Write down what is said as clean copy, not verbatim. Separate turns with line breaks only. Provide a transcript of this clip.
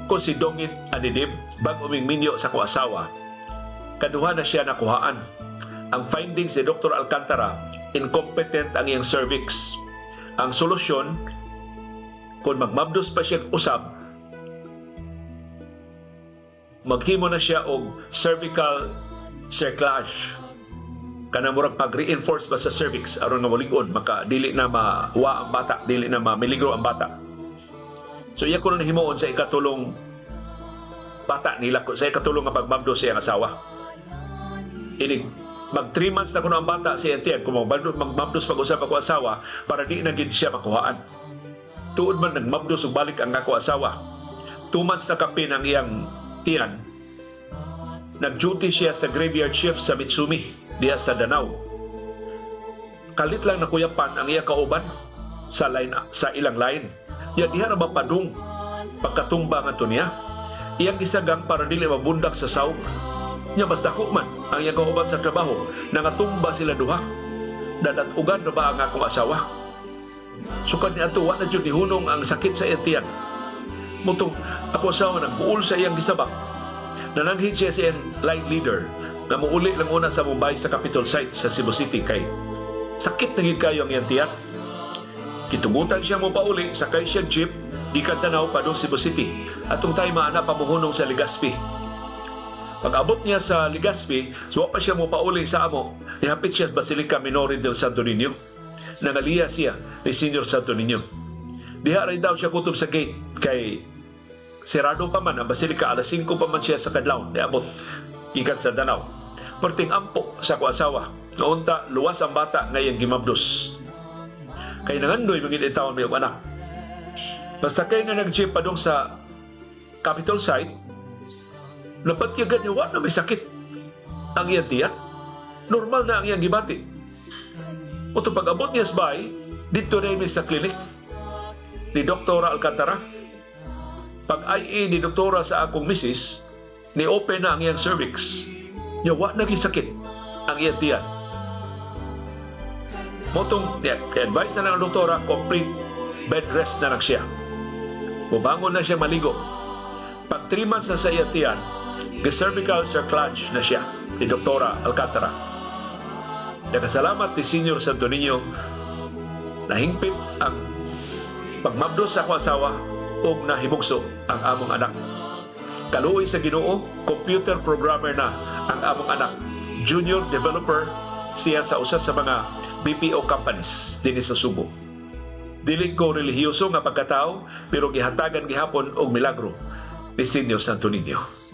Ko si Dongit Anidib, bag-o ming minyo sa ko asawa. Kaduha na siya nakuhaan. Ang findings ni Dr. Alcantara, incompetent ang iyang cervix. Ang solusyon, kung magmabdos pa siya usab, maghimo na siya og cervical cerclage. Kana murag pag-reinforce ba sa cervix aron nga molig-on, maka dili na mawa ang bata, dili na mamiligro ang bata. So iya ko na himuon sa ikatulong bata nila, sa ikatulong nga pagmabdos sa iyang asawa. Inig mag 3 months na kuno ang bata sa iyang tiyan, kung magmabdos pag-usab ako asawa para di na gid siya makuhaan. Tuod man, nagmabdos ug balik ang ako asawa. 2 months na kapin ang iyang tiyan. Nag-duty siya sa graveyard shift sa Mitsumi diha sa Danao. Kalit lang nakuyapan ang iya kauban sa line, sa ilang line. Ya diha ra mapadung pagkatumba ngadto niya. Iyang gisagang para dili mabundak sa sawg. Nya mas dako man ang iyang kauban sa trabaho, nangatumba sila duha. Dadat-ugan na ba ang akong asawa? Sukad ni ato, wa na jud nihunong ang sakit sa iyang tiyan. Mutong ako asawa nagbuol sa iyang gisabak. Nananghid siya sa iyang line leader na muuli lang una sa Mumbai sa Capitol site sa Cebu City kay sakit na gid kayo ang iyang tiyan. Kitugutan siya mo pauli, sakay siya jeep, gikan Danao padung Cebu City. Atong time maana pa muhunong sa Legazpi. Pag abot niya sa Legazpi, so wa pa siya mo pauli sa amo, nihapit siya sa Basilica Minore del Santo Niño. Nangaliya siya ni Senior Santo Niño. Diha rin daw siya kutob sa gate kay sirado pa man ang Basilica, alas 5 pa man siya sa kadlawon niabot gikan sa Danao. Perting ampo sa ko asawa, naunta luwas ang bata nga iyang gimabdos. Kay nangandoy mga taon may anak. Basta kay nga nag-jeep padung sa Capitol site, napatyagan niya wa na may sakit ang iyang tiyan. Normal na ang iyang gibati. Uto pag-abot niya sa bahay, dito na sa clinic ni Dr. Alcantara. Pag IE ni Doktora sa akong misis, ni-open na ang iyang cervix. Nya wa na sakit ang iyang tiyan. Motong, yeah, advice na lang ang doktora, complete bed rest na lang siya. Mubangon na siya maligo. Pag 3 months na sa iyang tiyan, cervical cerclage na siya ni Doktora Alcantara. Nakasalamat ni Senior Santo Niño, nahingpit ang pagmabdos sa akong asawa ug nahimugso ang among anak. Kaluoy sa Ginoo, computer programmer na ang among anak. Junior developer siya sa usa sa mga BPO companies dinhi sa Subo. Dili ko relihiyoso nga pagkatao, pero gihatagan gihapon og milagro ni Senior Santo Niño.